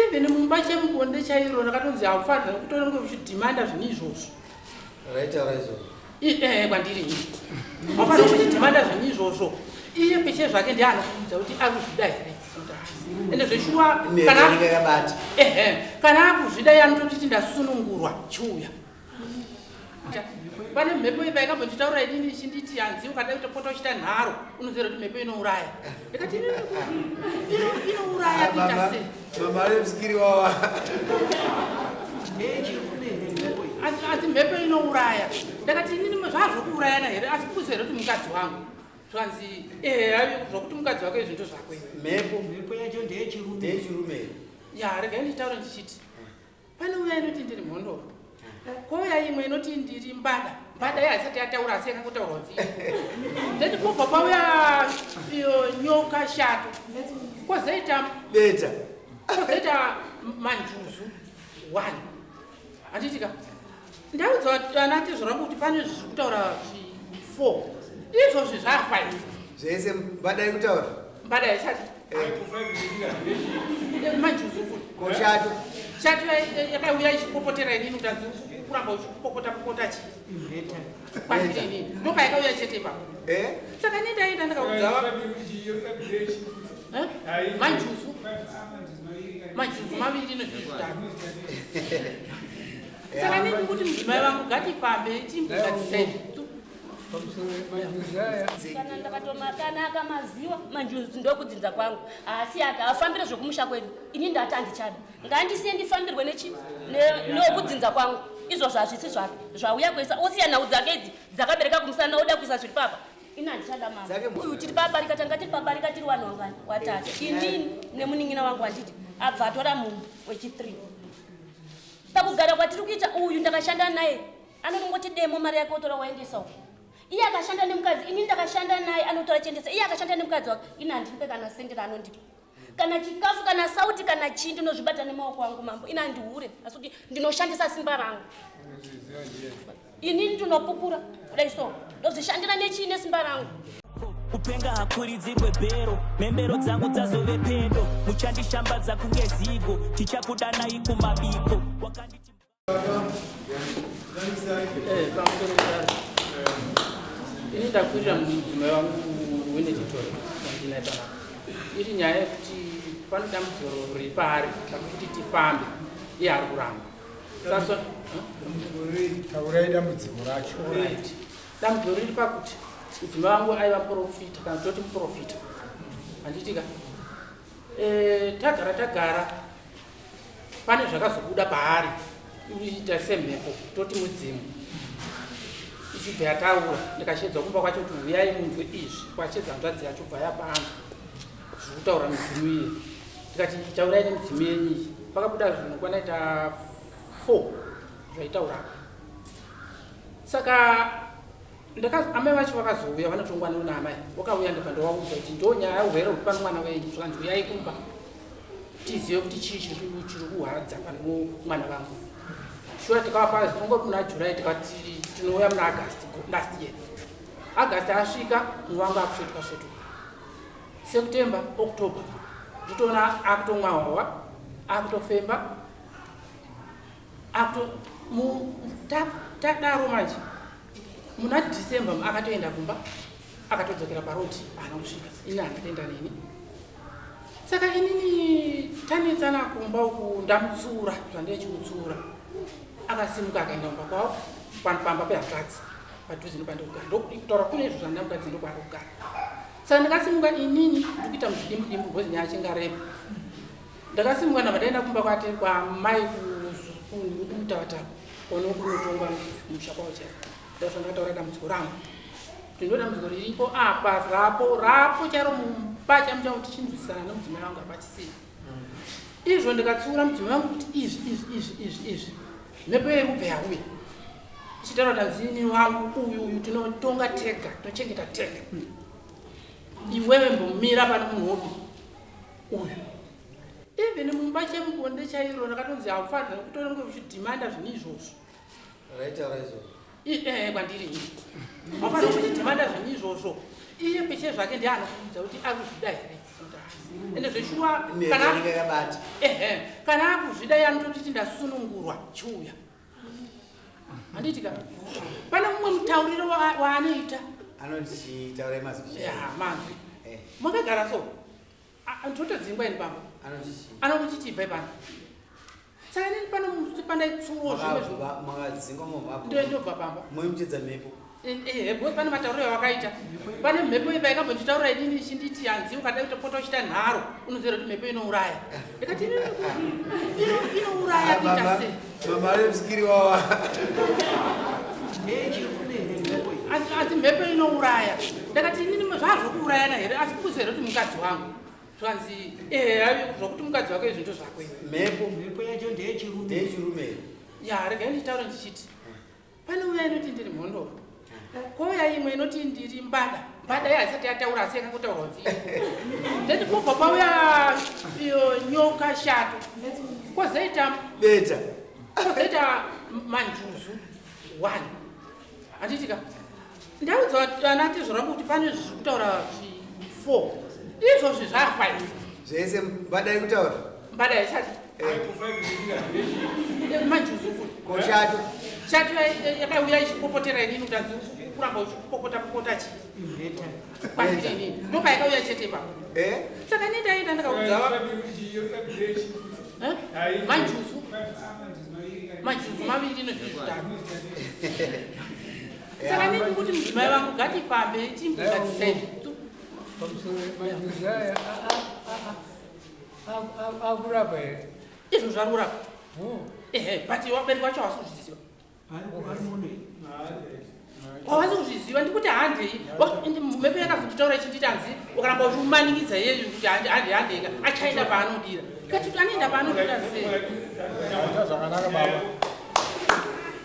Even mumba chemubonde chairo ndakatonzi haufanira kutonge uchidhimanda zvinhu izvozvo. Raitaura izvozvo. Eh, kwandiri ini. Haufanira kuchidhimanda zvinhu izvozvo. Iye peche zvake ndiye anokuudza kuti ari kuzvida here. Ende zveshuwa kana yakabata. Ehe, kana akuzvida iye anototiti ndasunungurwa chiuya. Pane mhepo ipa yakambonditaurira inini ichinditi hanzi ukada kutopota uchiita nharo unoziva kuti mhepo inouraya. Ndikati inouraya kuita sei? Mama vemusikiri wawa. Asi mhepo inouraya. Ndakati inini zvazvokuurayana here asi kuziva here kuti mukadzi wangu. Zvanzi eh zvokuti mukadzi wako izvi ndozvako. Mhepo mhepo yacho ndeyechirume. Ndeyechirume. Ya regai nditaure ndichiti pane uya inoti ndiri mhondoro kouya imwe inoti ndiri mbada mbada iya haisati yataura asi yakangotaurwa nzi then pobva pauya iyo nyoka shato kwozoita beta kwozoita manjuzu one handiti ka ndaudza vana tezvora kuti pane zviri kutaura zvi four izvozvi zvaa five zvese mbada ikutaura mbada isati eh. Manjuzu futi ko shato shato yakauya ichipopotera inini kuti anzi kuramba uchipopota popota chii kwandiri inini ndopayakauya chete ipapo eh? Saka ini ndaenda ndakaudza eh? Manjuzu manjuzu maviri nezvinhu zvitatu. Saka nini kuti mudzimai vangu ngatifambe timbogadzisai. Kana ndakatomakana akamaziwa manjuzu ndokudzinza kwangu asi aka afambire zvekumusha kwedu ini ndati handichada ngandisiye ndifambirwe nechi nokudzinza kwangu izvozvo hazvisi zvake zvauya kuisa osiya nhau dzake idzi dzakabereka kumusana oda kuisa zviri papa ini handichada mama uyu tiri pabarika tanga tiri pabarika tiri vanhu vangani watatu inini nemunin'ina wangu handiti abva atora munhu wechi3 pakugara kwatiri kuita uyu ndakashanda naye anonongoti demo mari yake otora waendesa uko iye akashanda nemukadzi ini ndakashanda naye anotora chiendesa iye akashanda nemukadzi wake ini handipe kana sendi raanondipa kana chikafu kana sauti kana chii ndinozvibata nemaoko angu mambo ini handihure asi kuti ndinoshandisa simba rangu ini ndinopupura kudai so ndozvishandira nechii nesimba rangu. Kupenga hakuridzirwe bhero, mhembero dzangu dzazove pedo, muchandishambadza kunge zigo, tichakudanai kumabiko. Wakanditi Ini ndakwirira mudzimai wangu wene chitoro wandinaye panapa. Iri nyaya yekuti pane dambudziko riri paari rakuti tifambe, iye ari kuramba. Sasa taurai dambudziko racho. Right. Dambudziko riri pakuti mudzimai wangu aiva muprofita kana toti muprofita. Handiti ka? Tagara tagara pane zvakazobuda paari ita semhepo toti mudzimu ichibva yataura ndikashedzwa kumba kwacho kuti huyai munzwe izvi kwashedza hanzvadzi yacho bva yapanzwa zviri kutaura midzimu iye ndikati taurai nemidzimu yenyu iyi pakabuda zvinhu kwanaita 4 zvaitaura. Saka amai vacho vakazouya vanotongwa naamai vakauya ndibva ndovaudza kuti ndo nyaya urwere huri pano mwana wenyu zvakanzi uyai kumba tizive kuti chii chiri kuhwadza pano mwana vangu. Sure tikavapa zinongo muna July tikati tinouya muna August last year. August asvika mumwe wangu akusvetuka svetuka. September, October nditoona akutomwa hwawa akutofemba akuto tadaro manje muna December akatoenda kumba akatodzokera paroti haana kusvika ini handatoenda neni. Saka inini tanetsana kumba uku ndamutsura zvandichimutsura akasimuka akaenda kumba kwavo pamba pehanzvadzi padhuze nepandikugara ndokutaura kune izvo zvandamukadzi ndokwaari kugara. Saka ndakasimuka inini ndikuita muzvidimbu dimbu because nyaya chingareba. Ndakasimuka ndabva ndaenda kumba kwate kwamai kumutavatava kono kunotongwa musha kwavo chaiko. Ndazva ndakataura dambudziko rangu. Ndino dambudziko riripo apa rapo rapo chairo mumba chamucha kuti chinzwisana nemudzimai wangu hapachisina. Izvo ndikatsiura mudzimai wangu kuti izvi izvi izvi izvi izvi mhepo iri kubva yauya ichitaura kuti hanzi ini wangu uyu uyu tinotonga tega tinochengeta tega iwewe mbomira pane munhu wopi uyu. Even mumba chemubonde chairo ndakatonzi haufanira kutonge uchidhimanda zvinhu izvozvo. Raitaura izvozvo. Kwandiri ini haufanira kuchidhimanda zvinhu izvozvo. Iye peche zvake ndiye anokuudza kuti ari kuzvida here. Ende zveshuwa Mhepo kana inenge yakabata. Ehe, kana akuzvida iye anotonditi ndasunungurwa chiuya. Handiti ka? Pane mumwe mutauriro waanoita. Anoti chitaurai mazwi chaiwo. Ya, manzwi. Eh. Makagara so. Ndotodzingwa ini pamba. Anoti chii? Anokuti tibve pano. Saka inini pano musi pandaitsuwo zvimwe zvinhu. Makadzingwa mumhapo. Ndobva pamba. Moimuchedza mhepo. Ehe, because pane matauriro awakaita. Pane mhepo ipa yakambonditaurira inini ichinditi hanzi ukada kutopota uchiita nharo unoziva kuti mhepo inouraya. Ndikati inini inouraya kuita sei? Mama vari musikiri wawa. Asi mhepo inouraya. Ndakati inini zvazvokuurayana here asi kuziva here kuti mukadzi wangu. Zvanzi ehe zvokuti mukadzi wako izvi ndozvako iwe. Mhepo. Mhepo yacho ndeyechirume. Ndeyechirume. Ya, regai nditaure ndichiti. Pane uya inoti ndiri mhondoro. Kouya imwe inoti ndiri mbada. Mbada iya haisati yataura asi yakangotaurwa kunzi. Then kubva pauya iyo nyoka shato. Kozoita beta. Kozoita manjuzu 1. Handiti ka? Ndaudza vana tezvara kuti pane zviri kutaura 4. Izvozvi zva 5. Zvese mbada iri kutaura. Mbada haisati. Manjuzu futi. Ko shato? Shato yakauya ichipopotera inini kuti hanzi kuramba uchipopota popota chii? Kwandiri inini. Ndopayakauya chete ipapo. Saka ini ndaenda ndakaudza Manjuzu. Manjuzu maviri nezvinhu zvitatu. Saka inini ndikuti mudzimai vangu ngatifambe timbogadzisa izvi. Pamusoro manjuzu aya akurapa here? Izvo zvari kurapa. Ehe, but vabereki vacho havasi kuzviziva. Havasi kuzviziva ndikuti handei. Mhepo yakazonditaura ichinditi hanzi ukaramba uchimumanikidza iyeyu kuti hande hande hande ka achaenda paanodira. Ndikati anoenda paanodira sei? Aita zvakanaka baba.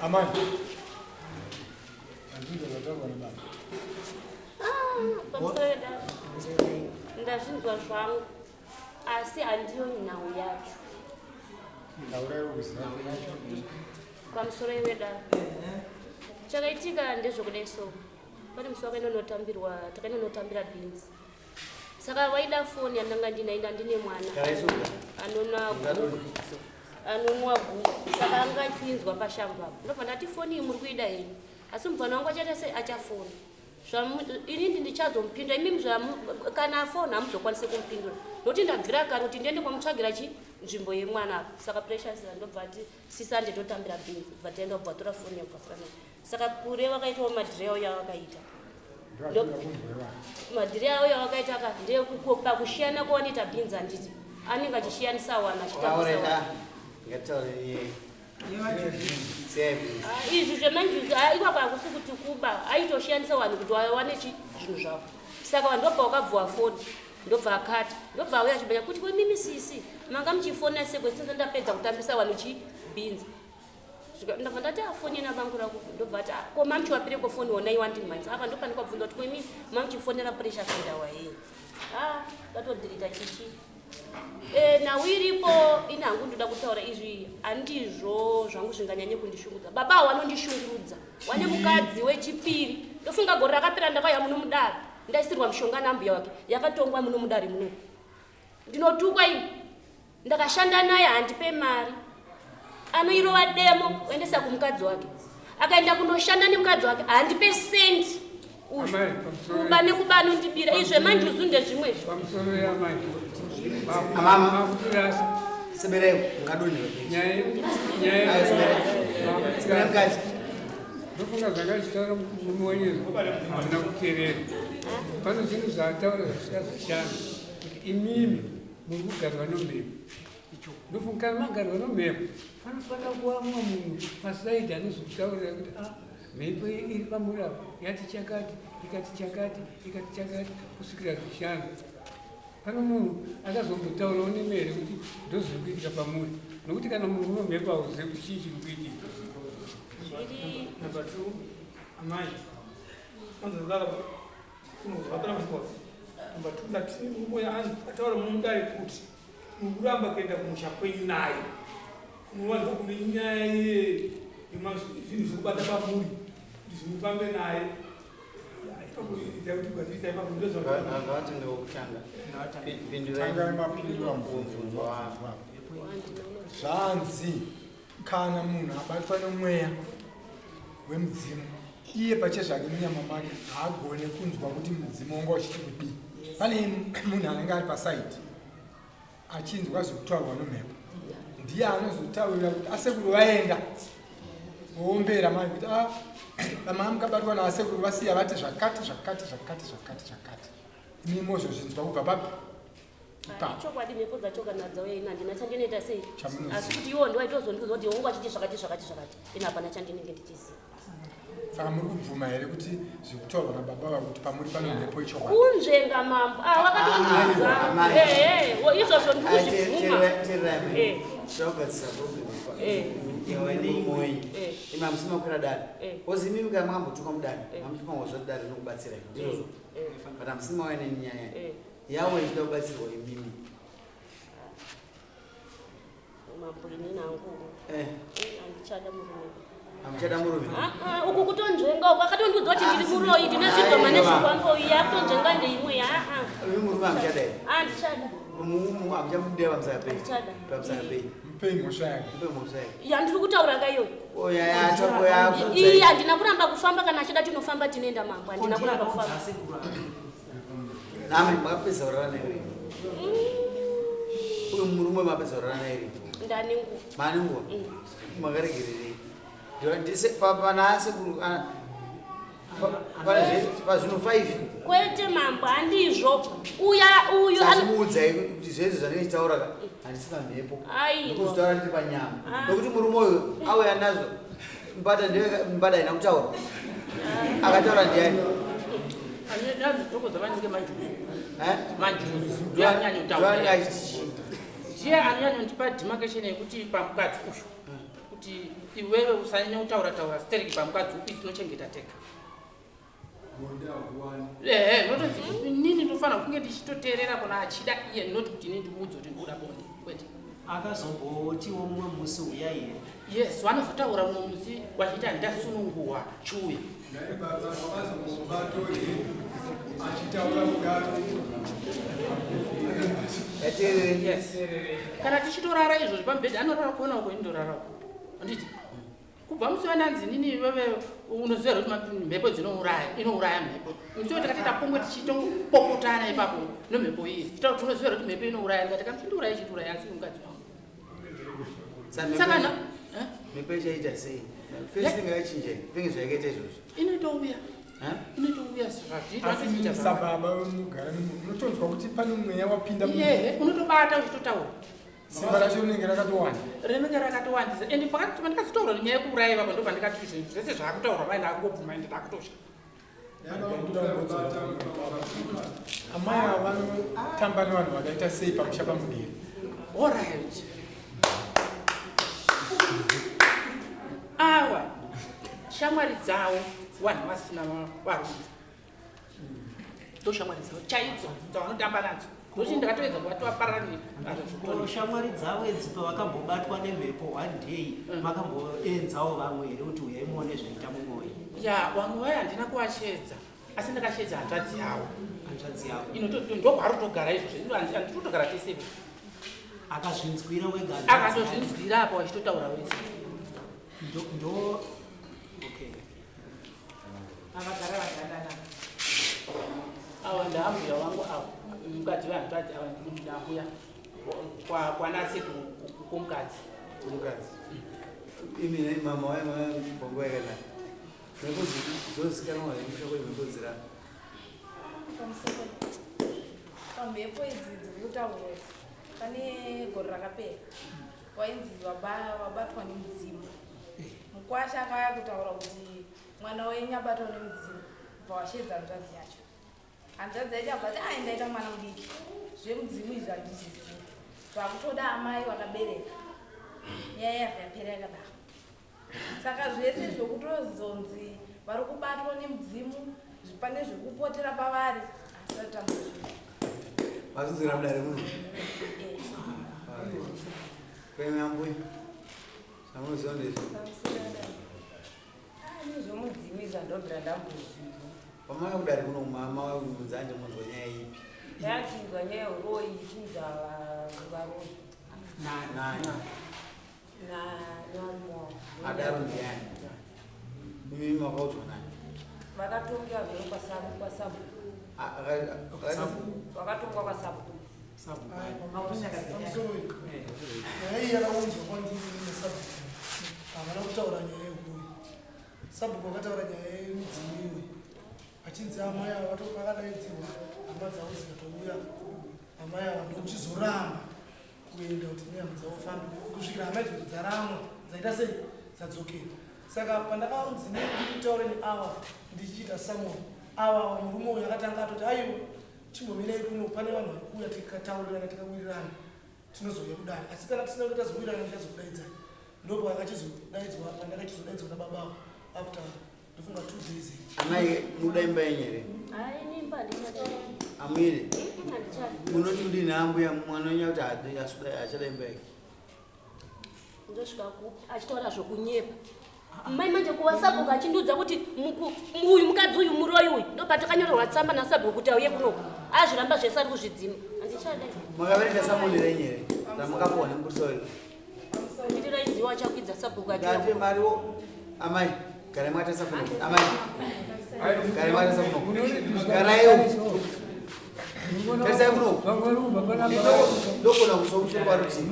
Amai. Handinzwa zvataurwa nababa. Pamusoro dada. Ndazvinzwa zvangu asi handiyo nhau yacho. Tauraiwo kuziva yacho. Pamusoro iwe dada. Chakaitika ndezvekudai so. Pane musi wakainonotambirwa, takainonotambira beans. Saka waida foni yandanga ndinayo ndine mwana. Anonwa guku. Anonwa guku. Saka anga achinzwa pashamva apo. Ndobva ndati foni iyi muri kuida henyu. Asi mubvana wangu achaita sei achafona. Inini ndichazomupindura imimi kana afona hamuzokwanisi kumupindura. Nokuti ndabvira kare kuti ndiende kwamutsvagira chi nzvimbo yemwana apa. Saka Precious ndobva ati sisi ande totambira beans. Bva taenda kubva tora foni yabva tora nayo. Saka kure vakaitawo madhiri awo yavakaita. Madhiri awo yavakaita ka ndeyekupa kushiyana kwavanoita beans handiti. Anenge achishiyanisa wana achitambisa wana. Ngataure Siyai. Izvi zvemanjuzu ikwako hakusi kuti kuba aitoshandisa vanhu kuti vawane chi zvinhu zvavo. Saka vanhu ndobva wakabvuwa foni ndobva akati ndobva auya achibanya kuti kwemimi sisi manga muchifona seko sinza ndapedza kutambisa vanhu chi beans. Ndabva ndati afoni nabangu rako ndobva ati ko mamuchiwapireko foni wona iwandimhanisa apa ndopanikabvunza kuti kwemimi mamuchifonera Precious ndawa yei. Ndatodirita chichi. Nhau iripo ini hangu ndoda kutaura izvi handizvo zvangu zvinganyanye kundishungurudza. Baba avo vanondishungurudza. Wane mukadzi wechipiri. Ndofunga gore rakapera ndakauya muno mudare. Ndaisirwa mushonga nambuya wake. Yakatongwa muno mudare muno. Ndinotukwa ini. Ndakashanda naye handipe mari. Anoirova demo oendesa kumukadzi wake. Akaenda kunoshanda nemukadzi wake handipe sendi. Uyu. Amai, pamusoro. Kuba nekuba anondibira. Izvi zvemanjuzu ndezvimwe izvi. Pamusoro yamai. Amama. Makutirasa. Sebereko ungadonherwa. Nyaya Ayo, sebereko. Sebereko mukati. Ndofunga zvakachitaura murume wenyu hamuna kuteerera. Pane zvinhu zvaataura zvisina zvishanu kuti imimi muri kugarwa nomhepo. Ndofunga kana magarwa nomhepo panofanira kuva mumwe munhu pasaidi anozokutaurira kuti mhepo iyi iri pamuri apa yati chakati ikati chakati ikati chakati kusvikira zvishanu. Pano munhu akazombotaurawo nemi here kuti ndozviri kuitika pamuri? Nokuti kana munhu uno mhepo hauzivi kuti chii chiri kuitika. Zviri Number 2, amai. Anzazara kunozvatana masipotsi. Number 2, ndati murume ataura mumudare kuti muri kuramba kuenda kumusha kwenyu naye. Kunova ndiko kune nyaya zvinhu zvekubata pamuri kuti zvimufambe naye. Ngavatenge wokutanga. Pindurai. Tangai mapindura mubvunzo wavo. Zvanzi kana munhu abatwa nomweya wemudzimu, iye pachezvake munyama make haagone kunzwa kuti mudzimu wanga uchiti kudii. Pane munhu anenge ari pasaidi achinzwa zvekutaurwa nomhepo, ndiye anozotaurira kuti asekuru vaenda, oombera mai kuti a vamama mukabatwa naasekuru vasiya vati zvakati zvakati zvakati zvakati zvakati, imi mozozvinzwa kubva papi? Ipapo. Chokwadi, mhepo dzacho kana dzauya, ini handina chandinoita sei. Chamunoziva. Asi kuti iwo ndiwaitozondiudza kuti wangu achiti zvakati zvakati zvakati, ini hapana chandinenge ndichiziva. Saka muri kubvuma here kuti zvekutaurwa nababa vavo kuti pamuri pano mhepo ichokwadi? Kunzvenga, mambo. Ah, wakatondiudza. Amai. Ehe, izvozvo ndikuzvibvuma. Teererai, tinogadzisa problem yemurume wenyu. Imi hamusi makwira dare. Ozi imimi kana makambotukwa mudare, mamuchifanira kuti dare rinokubatsirai, ndizvozvo? But hamusi mauya nenyaya yavo ichida kubatsirwa imimi. Mambo, ini nangu handichada murume. Hamuchada murume? Ah, ah, uku kutonzvenga uku. Akatondiudza kuti ndiri muroyi, ndine zvidhoma nezvikwambo. Iyi akutonzvenga ndeimwe. Aa. Imi murume hamuchada here? Handichada. Hamuchamudira pamusaka pei? Handichada. Pamusaka pei? Mupei mhosva yake. Mupe mhosva yake. Yandiri kutaura ka iyoyo. Oya yacho yakudzai. Iyi handina kuramba kufamba. Kana achida tinofamba, tinoenda, mambo. Handina kuramba kufamba. Nami makapedza kurara naye rini? Uyu murume mapedza kurara naye rini? Ndane nguva. Mane nguva? Makaregererei? Pana asekuru pazvinhu 5. Kwete, mambo, handizvo. Uya uyu Sachimuudzai kuti zvezvo zvandinge ndichitaura ka, handisi pamhepo. Aiwa. Ndikuzvitaura ndiri panyama. Ah. Nokuti murume uyu auya nazvo, mbada ndiye mbada haina kutaura. Akataura ndiani? Anozitokoza vanenge manjuzu. Eh? Manjuzu ndiye anonyanya Ndiani kutaura. achiti chii? Ndiye anonyanya demarcation yekuti pamukadzi uyu, kuti iwewe usanyanya kutaura taura stereki pamukadzi upi, tinochengeta tega. Ehe, notonzi inini ndinofanira kunge ndichitoteerera kuna achida iye, not kuti inini ndimuudze kuti ndikuda bonde, kwete. Akazombotiwo mumwe musi uyai here? Yes, vanozotaura mumwe musi vachiita ndasununguwa, chiuya. Naye baba wakazombobato here achitaura kudaro? Ngateerere. Yes, kana tichitorara izvozvi pamubhedha, anorara kuona uko, indorara uko, handiti? Kubva musi wandanzi nini, iwewe unoziva here kuti mhepo dzinouraya, inouraya mhepo? Musi takati tapongwe tichitopopotana ipapo nomhepo iyi, titaura kuti unoziva here kuti mhepo inouraya? Ndikati kana chindiuraya, chindiuraya, asi mukadzi wangu. Saka eh? Mhepo ichaita sei? First thing yakachinja, vinge zvayakaita izvozvo. Inotouya. Eh? Inotouya. Asi Zvazviita. sababa mugara nemunhu, unotonzwa kuti pane mweya wapinda Ehe, unotobata uchitotaura. Simba racho rinenge rakatowanda. Rinenge rakatowandisa. Ende pakati pandikazotaura nyaya yekuuraya ipapo, ndobva ndikati zvinhu zvese zvaakutaurwa vai, ndakungobvuma, ende ndakutosha. Amai ava vanotamba nevanhu vakaita sei pamusha pamugeri? Alright, awa shamwari dzavo vanhu vasina varume, ndo shamwari dzavo chaidzo dzavanotamba nadzo, ndochi ndakatoedza kuvatovapararira. Ko shamwari dzavo idzi, pavakambobatwa nemhepo one day, makamboenzawo vamwe here kuti uyai muone zvaita mumwoyo? Ya, vamwe vaya handina kuvashedza, asi ndakashedza hanzvadzi yavo. Hanzvadzi yavo. Ndobva togara izvozvo, handitotogara tese. Akazvinzwira wega hanzvadzi yavo? Akatozvinzwira apo vachitotaura wese. Ndo okay. Avagara vagandana ava, ndaambuya wangu ava, mukadzi wehanzvadzi ava, ndambuya kwanase kumukadzi. Mukadzi. Imi nei mama wai panguva yakanaka. Mhepo dzozikanwa here musha kwe mhepo dzirapa? Pamusoro pamhepo idzi dziri kutaurwa idzi, pane gore rakapera wainzi wabatwa nemudzimu. Mukwasha akauya kutaura kuti mwana wenyu abatwa nemudzimu, bva washedza hanzvadzi yacho. Hanzvadzi yacho abva ati, "Ai, ndaita mwana mudiki, zvemudzimu izvi handizvizivi, zvakutoda amai vakabereka." Nyaya yabva yapera yakadaro. Saka zvese zvokutozonzi vari kubatwa nemudzimu, pane zvekupotera pavari, hatisati tambozvizwa. Mazunzira mudare muno. Kweme ambuya. Zvamunoziva ndezvi. Zvomudzimu izvi handobvira ndambozvinzwa. Pamauya kudare kuno mama munzanje munzwa nyaya ipi? Yachinzwa nyaya yeuroyi ichinzi varoyi. Nani? Nevarume wavo. Adaro ndiani? Mimi makaudzwa nani? Vakatongewa zvavo kwasabhuku. Vakatongwa kwasabhuku. Nyaya iyi yakaunzwa kwandiri nesabhuku. Havana kutaura nyaya yeuroyi. Sabhuku vakataura nyaya yemidzimu iyoyi. Vachinzi amai ava vakadaidzirwa hama dzavo dzikatouya. Amai ava ndokuchizoramba kuenda kuti nehama dzavo fambe kusvikira hama idzodzo dzaramwa dzaita sei dzadzokera. Saka pandakaunzi nditaure neava ndichiita summon ava murume uyu akatanga atoti aiwa chimbomirai kuno pane vanhu vari kuuya tikataurirana tikawirirana tinozouya kudare asi kana tisina kuti tazowirirana ndichazokudaidzai. Ndopakachizodaidzwa pandakachizodaidzwa nababa avo after ndofunga 2 days. Amai munoda imba yenyu here? Hayi ini imba handichada. Amuire? Handichada. Munoti kudini ambuya mwana wenyu akuti achada imba yake? Ndosvika kupi achitaura zvokunyepa. Mai manje kuva sabhuku achindiudza kuti uyu mukadzi uyu muroyi uyu ndopatakanyorerwa tsamba nasabhuku kuti auye kunoku. Azviramba zvese ari kuzvidzima. Handichada. Makaverenga samoni renyu here? Ramakapuwa nemupurisa wenyu? Nditi raiziwa achakwidza sabhuku achiuya. Ndati mariwo amai garai makatarisa kuno. Amai garai makatarisa kuno. Garai uko. Tarisai kuno. Ndogona kuswa musoro parutivi.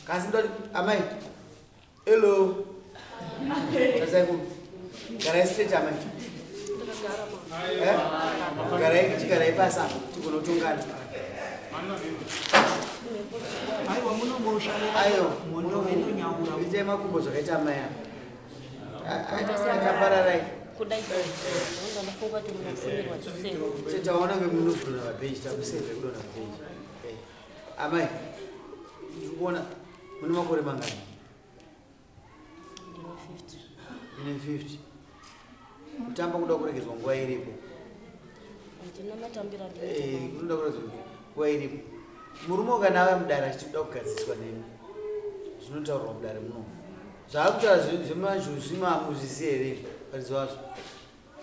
Kasi ndoti amai hello. Tarisai kuno. Garai straight amai. Garai chigarai pasi apa tigonotongana. Aiwa munongoshaira. Aiwa munonyaura. Itai makumbo zvakaita amai apa. Achapararai. Kudai ndafunga kuti munofumirwa chisero. Taona kunge munozodonha pabhenji takuseve kudonha pabhenji. Amai ndikuona mune makore mangani? Ndine 50. Ndine 50. Kutamba kuda kuregedzwa nguva iripo. Ndina matambiro andinoita. Kunoda kuregedzwa nguva iripo. Murume kana auya mudare achida kugadziswa nemi zvinotaurwa mudare muno. Zvaari kutaura zvemanjuzu hamuzvizivi here varidzi vazvo?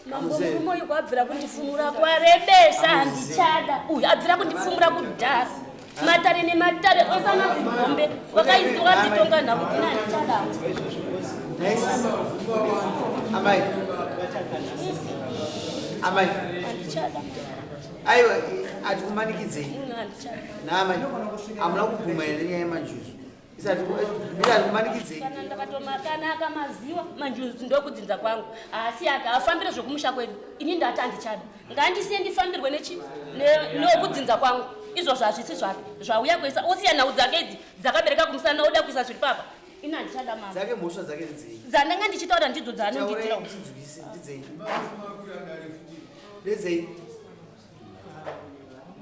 Mambo murume uyu kwabvira kundifumura kwarebesa handichada. Uyu abvira kundifumura kudhara. Matare nematare ose anadzigombe wakadzitonga nhau ina handichada. Amai. Amai. Handichada. Aiwa atikumanikidzei. Handichada. Naamai hamuna kubvuma here nyaya yemanjuzu? Isati kumanikidzei. Kana ndakatomakana akamaziwa manjuzu ndokudzinza kwangu. Asi akafambira zvokumusha kwedu. Ini ndati handichada. Ngandisiye ndifambirwe nechi nokudzinza kwangu. Izvozvo hazvisi zvake. Zvauya kuisa osiya nhau dzake idzi dzakabereka kumusana oda kuisa zviri papa. Ini handichada mama. Dzake mhosva dzake ndidzei? Dzandanga ndichitaura ndidzo dzaanondiitira. Taurai tidzwise ndidzei? Ndedzei?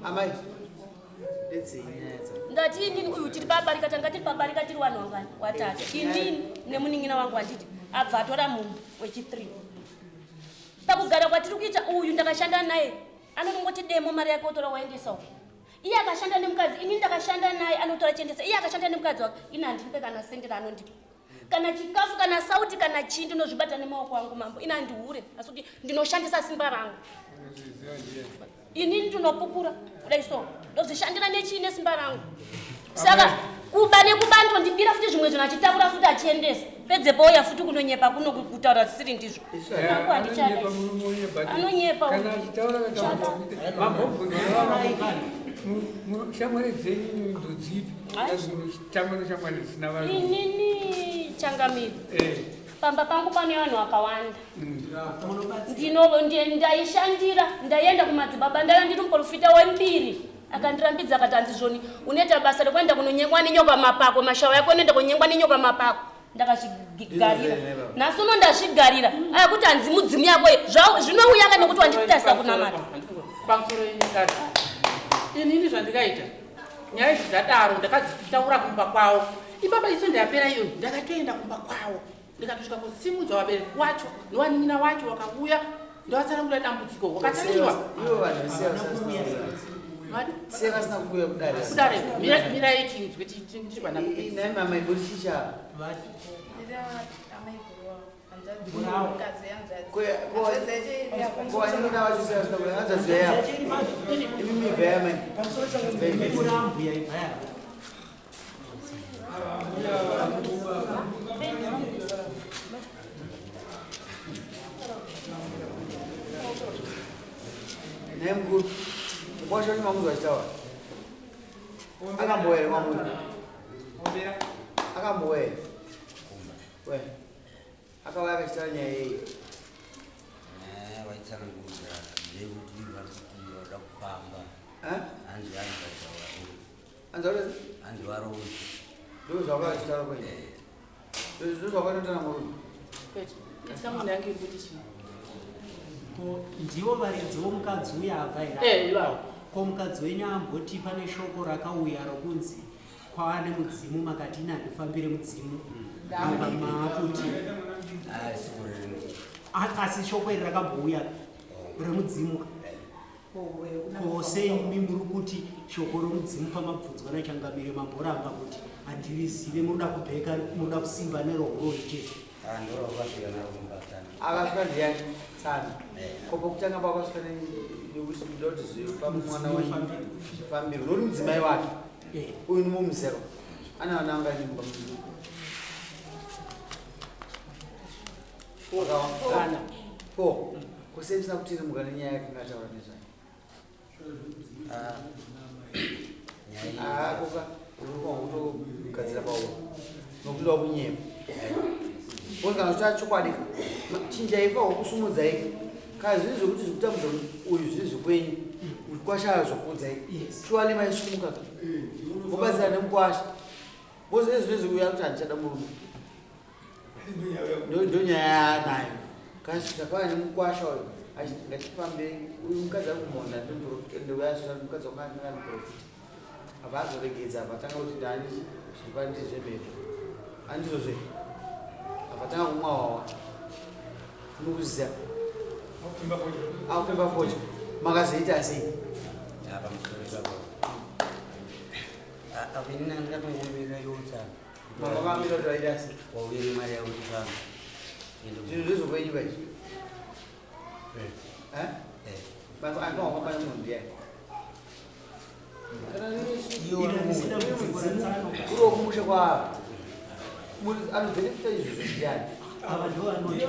Amai. Ndedzei nyaya dzako? Ndati inini uyu tiri pabarika tanga tiri pabarika tiri vanhu vangani? Watatu. Inini nemunin'ina wangu handiti abva atora munhu wechi3. Pakugara kwatiri kuita uyu ndakashanda naye anotongoti demo mari yake otora waendesa uko. Iye akashanda nemukadzi, inini ndakashanda naye anotora chiendesa. Iye akashanda nemukadzi wake, ini handipe kana sendi raanondipa. Kana chikafu kana sauti kana chii ndinozvibata nemaoko angu mambo. Ini handihure asi kuti ndinoshandisa simba rangu. Inini ndinopupura kudai so ndozvishandira nechii nesimba rangu. Saka kuba nekuba ndondibira futi zvimwe zvinhu achitakura futi achiendesa. Pedzepo ouya futi kunonyepa kuno kutaura zvisiri ndizvo. Nangu handichada. Anonyepa uyu. Kana achitaura mambobvunza shamwari dzenyu ndodzipi? Tamba neshamwari dzisina vanhu. Inini changamiro. Pamba pangu pane vanhu vakawanda. Ndaishandira, ndaienda kumadzibaba, ndaiva ndiri muprofita wembiri. Akandirambidza akati hanzi zvoni unoita basa rekuenda kunonyengwa nenyoka mapako, mashawa yako unoenda kunyengwa nenyoka mapako. Ndakazvigarira. Nhasi uno ndazvigarira. Aya kuti hanzi mudzimu yako zvinouya ka nekuti wanditarisa kunamata. Pamusoro yenyika. Inini zvandikaita nyaya idzi dzadaro ndakadzitaura kumba kwavo. Ipapa isu ndayapera iyoyo ndakatoenda kumba kwavo. Ndikatosvika kusimudza vabereki wacho newanin'ina wacho wakauya ndovatsanangura dambudziko wakatariwa. Ivo vanhu vese vasina kuuya kudare. Kudare mirai tinzwe tiri pana. Nhai mama ibori chicha. Ndida amai guru wavo. Nhai mukuru, mukwasha wenyu mamunzwa achitaura? Akambouya here kwamuri? Akambouya here? We. Akauya akachitaura nyaya yei? Nyaya waitsanangudza ndeyekuti vari kuti vanoda kufamba. Eh? Hanzi hanzi vaitaura. Hanzi varoyi? Hanzi varoyi. Ndozvo zvakauya achitaura kwenyu. Ndozvo zvakatotaura murume. Kwete. Itsango yangu iri kuti chii? Ko ndivo varidzi vomukadzi uya abva here? Eh, ivavo. Ko mukadzi wenyu amboti pane shoko rakauya rokunzi kwava nemudzimu makati ini handifambire mudzimu. Apa maakuti asi shoko iri rakambouya remudzimu. Ko sei imi muri kuti shoko romudzimu pamabvunzwa nachangamire mamboramba kuti handirizive munoda kubheka munoda kusimba nerohuroyi chete. Akasvika ndiyani? Tsano. Ko pokutanga pakasvika nekuti ndoda kuti zvifambi mwana wenyu zvifambirwe nokuti mudzimai wake uyu ni mumuzero ane vana vangani mumba Vana. Four. Ko sei musina kutirimuka nenyaya yakanga ataura nezvayo? Ah, koka uri kutogadzira pauro nokuti ndoda kunyepa. Because kana uchitaura chokwadi chinjai fa kusumudzai kana zviri zvekuti zvekutambudza uyu zviri zvekwenyu mukwasha azokuudzai shuwa nemaisumuka ka vobatsira nemukwasha because ezvinezvi uya kuti handichada murume ndonyaya yaanayo kasi takauya nemukwasha uyu achiti ngatifambei uyu mukadzi ari kumonda ndouya mukadzi wanga ari muprofita abva azoregedza abva atanga kuti ndani zviri zvemhepo handizvozve abva atanga kumwa wawa mukuziva akupemba fodya makazoita sei Pamusoro ipapo. Apa ini ndakatongomirira yotsa. Mama vakamira kuti vaita sei? Wauye nemari yavo kuti famba. Zvinhu zvezvokwenyu paizvi Eh? Basi anofanira kufamba nemunhu ndiyani? Kana uri wekumusha kwaavo anobhenefita izvozvo ndiyani? Ava ndivo vanoti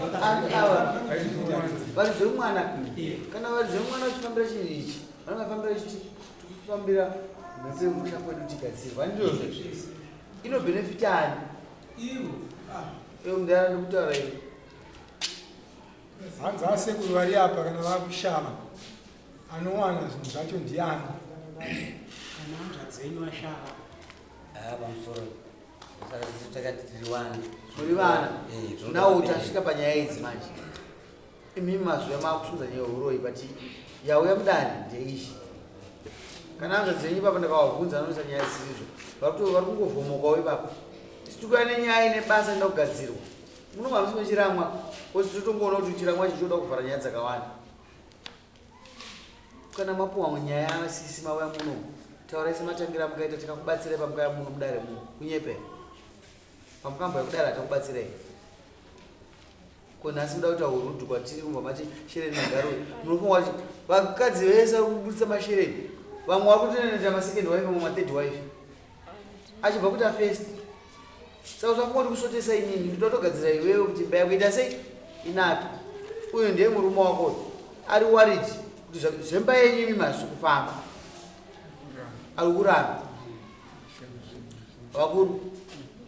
Ava varidzi vemwana kana varidzi vemwana vachifambira chinhu ichi vanenge vafambira chiti tikufambira mhepo yemusha kwedu tigadzirwa ndizvozvo inobhenefita ani Ivo. iwe mudara ndikutaura iwe Hanzi asekuru vari apa kana vakushava anowana zvinhu zvacho ndiani? Kana hanzvadzi yenyu vashava. Pamusoro. Saka isu takati tiri vana. Muri vana Eh, zvinoda nawo vabereki. tasvika panyaya idzi manje imimi mazuva maakusunza nyaya yeuroyi but yauya mudare ndeishi kana hanzvadzi dzenyu ipapa ndakavabvunza anoisa nyaya dzisirizvo vari kungovhomokawo ipapo isi tikuya nenyaya ine basa inoda kugadzirwa munonga musi mechiramwa ozi totongoona kuti chiramwa ichi choda kuvhara nyaya dzakawanda kana mapuwa nyaya asisi mauya muno taurai sematangira amukaita tikakubatsirai pamukauya muno mudare muno kunyepera pamukambouya kudare hatakubatsirai ko nhasi muda kuita urudhu kwatiri kumba mati shereni magaroi munofunga kuti vakadzi vese vari kubudisa mashereni vamwe vari kutonoita masecond wife vamwe mathird wife achibva kuita first saka usafunga kuti kusvotesa inini ndotogadzira iwewe kuti imba yako ita sei inake uyu ndiye murume wako uyu ari worried kuti zvemba yenyu imi mazisi kufamba ari kuramba vakuru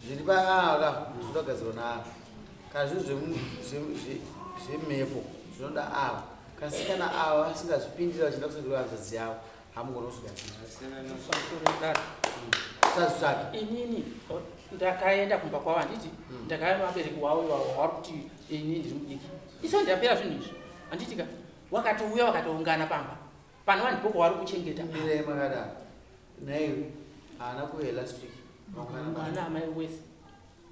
zviri paaka zvinoda kugadzirwa naava kana zviri zvemhepo zvinoda ava kasi kana ava vasingazvipindira vachienda kusangirwa hanzvadzi yavo hamugona kuzvigadzira usazvitsvake Inini ndakaenda kumba kwavo handiti ndakaya vabereki wavo ivavo vari kuti ini ndiri mudiki iso ndapera zvinhu izvi handiti ka wakatouya wakatoungana pamba pano vanhu poko vari kuchengeta mirai makadaro naiwe haana kuuya last week Mwana amai wese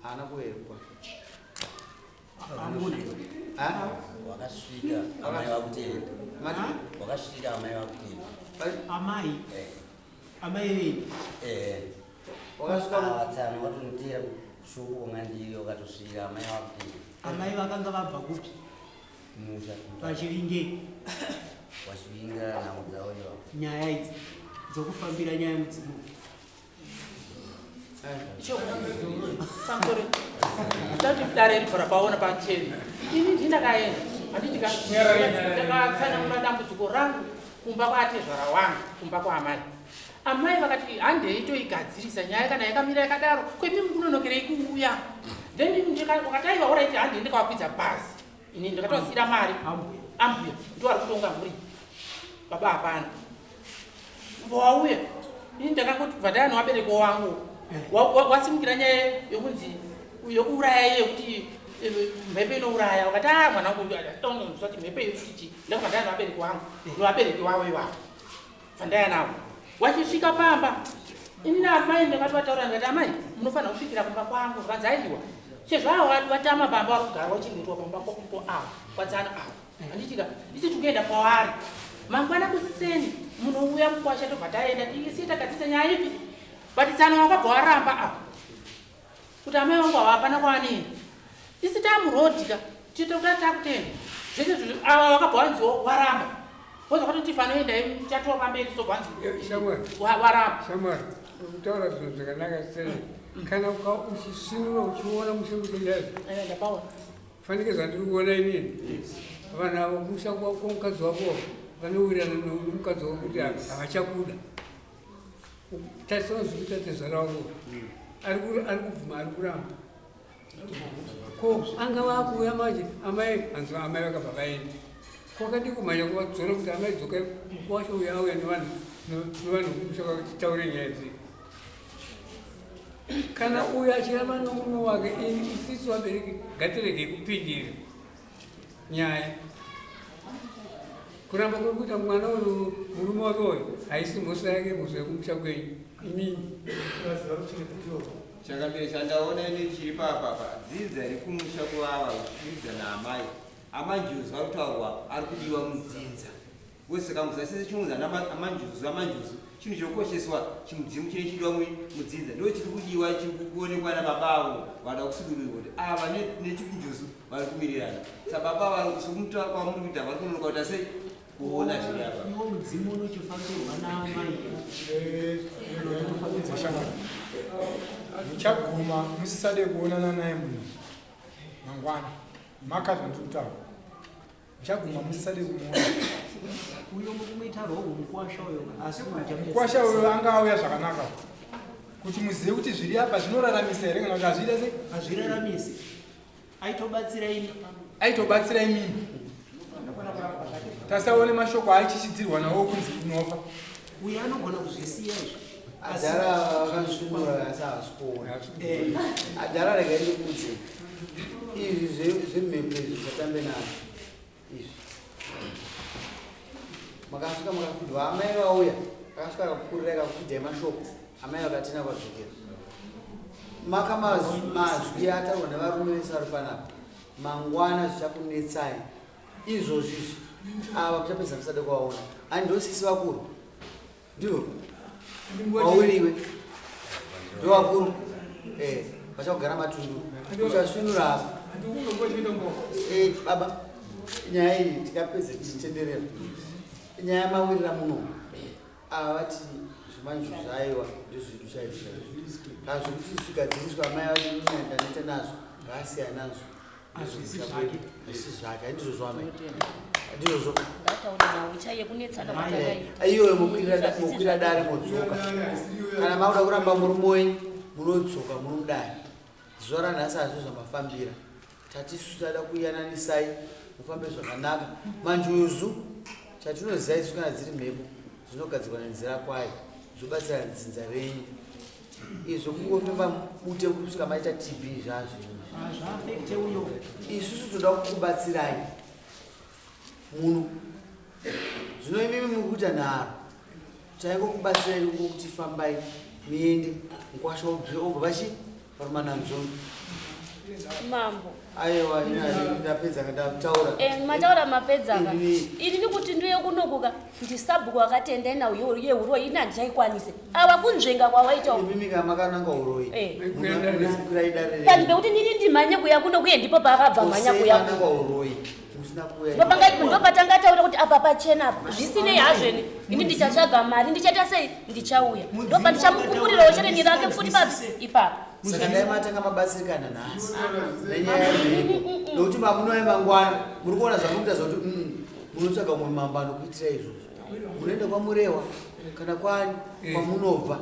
haana kuuya here kukwasha Wakasvika amai vakutenda. Mati? Wakasvika amai vakutenda. Amai. Amai venyu. Eh. Wakasvika Vatsano vatonotera kushuku kwanga ndiri wakatosvika amai vakupinda. Amai vakanga vabva kupi? Musha. Vachivingei? Vachivinga nhau dzavo ivo. Nyaya idzi dzokufambira nyaya yemudzimu. Pamusoro. Ndati dare ribva rapaona pachena. Ini ndini ndakaenda. Handiti ka ndakatsanangura dambudziko rangu kumba kwaatezvara wangu, kumba kwaamai. Amai vakati handei toigadzirisa nyaya kana yakamira yakadaro. Ko imi mukunonokerei kuuya? Then wakati aiwa alright handei ndikavakwidza bhazi. Ini ndakatosiira mari. Ambuya ndiwo ari kutonga mhuri. Baba hapana. Wauya. Ini ndakangoti bva ndaya nevabereki wangu. Wasimukira nyaya yokunzi yokuuraya iye kuti mhepo inouraya. Wakati ah mwana wangu tonzwa kuti mhepo yekuti chii. Ndakabva ndaya nevabereki wangu. Nevabereki wavo ivavo. Bva ndaya navo. Wachisvika pamba. Ini naamai ndakati vataura ndikati amai munofanira kusvikira kumba kwangu. Zvikanzi aiwa. Sezvo ava watama pamba vari kugara wachengetwa pamba kwako ava kwatsano ava. Handitika isi tikuenda kwavari. Mangwana kuseni munouya mukwasha tobva taenda tiisiye tagadzirisa nyaya ipi. But tsano wakabva waramba apa. Kuti amai vangu ava hapana kwaanoenda. Isi tamuroad ka titokuda takutenda. Zvese zvizvi ava wakabva wanziwo waramba. Woza kuti tifanoenda chatova pamberi so bvanzi Shamwari. waramba. Shamwari, uri kutaura zvinhu zvakanaka sei? Kana uchisvinura uchiona mushe mushe chaizvo. Ndapaona. Fanike zvandiri kuona inini. Vanhu ava kumusha kwomukadzi wako vanowirirana nomukadzi wako kuti havachakuda. Tarisa zviri kuita tezvara wako. Ari kubvuma ari kuramba. Ko anga vakuuya manje amai hanzi amai vakabva vaenda. Kwakadi kumhanya kuvadzora kuti amai dzokai mukuwasha uyo auya nevanhu nevanhu kumusha kwake titaure nyaya idzi. Kana uyo achiramba nomurume wake isisu vabereki ngatiregei kupindira nyaya. Kuramba kuri kuita mwana uyu murume wake uyu haisi mhosva yake, mhosva yekumusha kwenyu imini. Chakamire chandaona ini chiri papa dzinza rekumusha kuvava uchidza naamai. Amanjuzu ari kutaurwa ari kudiwa mudzinza. Wese kamuza sese chinonzi amanjuzu amanjuzu chinhu chinokosheswa chimudzimu chine chidiwa mudzinza ndo chiri kudiwa chiri kuonekwa nababa avo vada kusudurirwa kuti ava nechinjuzu vari kuwirirana. Saka baba ava sokumutaura kwamuri kuita vari kunonoka kuita sei kuona zviri apa. Iwo mudzimu unochifambirwa naamai. Muchaguma musisade kuonana naye munhu mangwana. Maka zvandiri kutaura. Muchaguma musisade kumuona. Uyo mukumuita rwogo mukwasha uyo asi Mukwasha uyo anga auya zvakanaka. Kuti muzive kuti zviri apa zvinoraramisa here kana kuti hazviita sei? Hazviraramisi. Aitobatsira imi. Aitobatsira imimi. Tasaone mashoko aichichidzirwa nawo kunzi unofa. Uyo anogona kuzvisiya izvi. Adhara vakazvisvinura asi havasi kuona. Adhara regai ndikuudze. Izvi zvemhepo izvi musatambe nazvo. Izvi. Makasvika makafidwa amai vauya akasvika akakukurira akakufidhai mashoko amai vakatina kwadzokera. Maka mazwi ataurwa nevarume vese vari panapa. Mangwana zvichakunetsai. Izvozvi izvi. Ava muchapedza musade kuvaona. Handosisi vakuru. Ndivo. Wauriwe. Ndivo vakuru. Vachakugara matundu. Uchasvinura apa. Baba, nyaya iyi tikapedza tichitenderera. Nyaya yamawirira muno. Ava vati zvemanjuzu aiwa ndezvedu chaizvo chaizvo. Kana zvekuti zvigadziriswe amai vati ini ndaneta nazvo ngaasiyana nazvo. Hazvisi zvake. Hazvisi zvake, handizvozvo amai. Handizvozvo. Ngataure nhau chaiye kunetsana kwatakaita. Iyoyo mokwira dare modzoka. Kana makuda kuramba murume wenyu munodzoka munomudare. Zuva ranhasi hazvo zvamafambira. Tati isu tada kuyananisai mufambe zvakanaka. Manjuzu chatinoziva isu kana dziri mhepo dzinogadzirwa nenzira kwayo dzobatsira dzinza renyu. Izvo kungofemba bute kusvika maita TB zvazvo. Hazvaafekte uyo. Isusu toda kukubatsirai muno. Zvino imimi muri kuita nharo. Taingokubatsirai ngokuti fambai muende mukwasha obva pachi parumananzombe. Mambo. Aiwa, ini ndapedza ndataura. Eh, mataura mapedza ka. Ini nikuti ndiye kunokuka ndisabhuku akatenda ina uyo yehuroyi ini handichaikwanise. Ava kunzvenga kwawaita uku. Imimi ka makananga huroyi. Eh. Munokwira idare renyu. Panhu pekuti ndini ndimhanye kuya kuno kuye ndipo paakabva mhanya Kose kuya. makananga huroyi. Musina kuuya. Ndopatanga taura kuti apa pachena apa zvisinei hazveni ini ndichatsvaga mari ndichaita sei ndichauya ndopandichamukumburirawo chereni rake futi papi ipapo. Saka dai matanga mabatsirikana nhasi nenyaya yemhepo nokuti mamunouya mangwana muri kuona zvamukuita zvakuti munotsvaga mumwe mambo anokuitira izvozvo munoenda kwamurewa kana kwani kwamunobva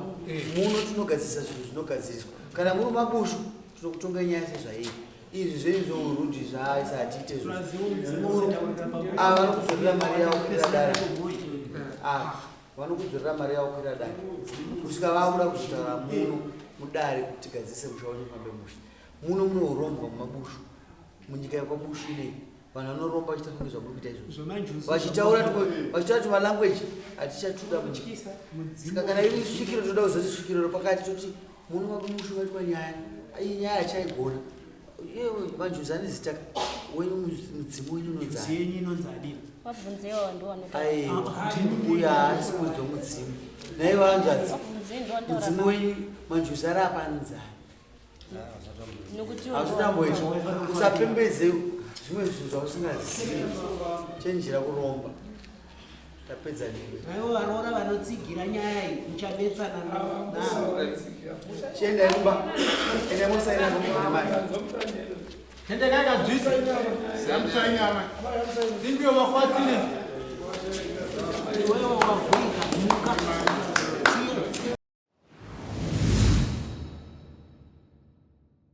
muno tinogadzirisa zvinhu zvinogadziriswa kana muri mabushu tinokutonga nyaya sezvairi izvi zvenyu zvourudhi zvaaisa hatiite zvozvo ava vanokudzorera mari yavo kukwira dare ava vanokudzorera mari yavo kukwira dare kusvika vakuda kuzotaura muno mudare kuti tigadzise musha wenyu ufambe musha muno mune urombwa mumabushu munyika yekwabushu inei vanhu vanoromba vachiita kunge zvamuri kuita izvozvo vachitaura vachitaura tumalanguage hatichatuda munyika saka kana iri svikiro toda kuzoti svikiro repakati toti muno mabumushu vaitwa nyaya iyi nyaya hachaigona manjuzi ane zita wenyu mudzimu wenyu unonzani yenyu inonzi adini Wabvunzewo ndiwanotaura. aiwa uyo haasi muridzi wemudzimu naivo hanzvadzi Wabvunzei ndiwanotaura. mudzimu wenyu manjuzi ari apa anonzani Nokuti hausitamboizvo usapembedze zvimwe zvinhu zvausingazivi chenjera kuromba tapedza newe Vaivo varoora vanotsigira nyaya iyi muchanetsana navo. chiendai kumba endai mosaina kumugone mari Tendeka kadzvisa. Simbiyo makwatine.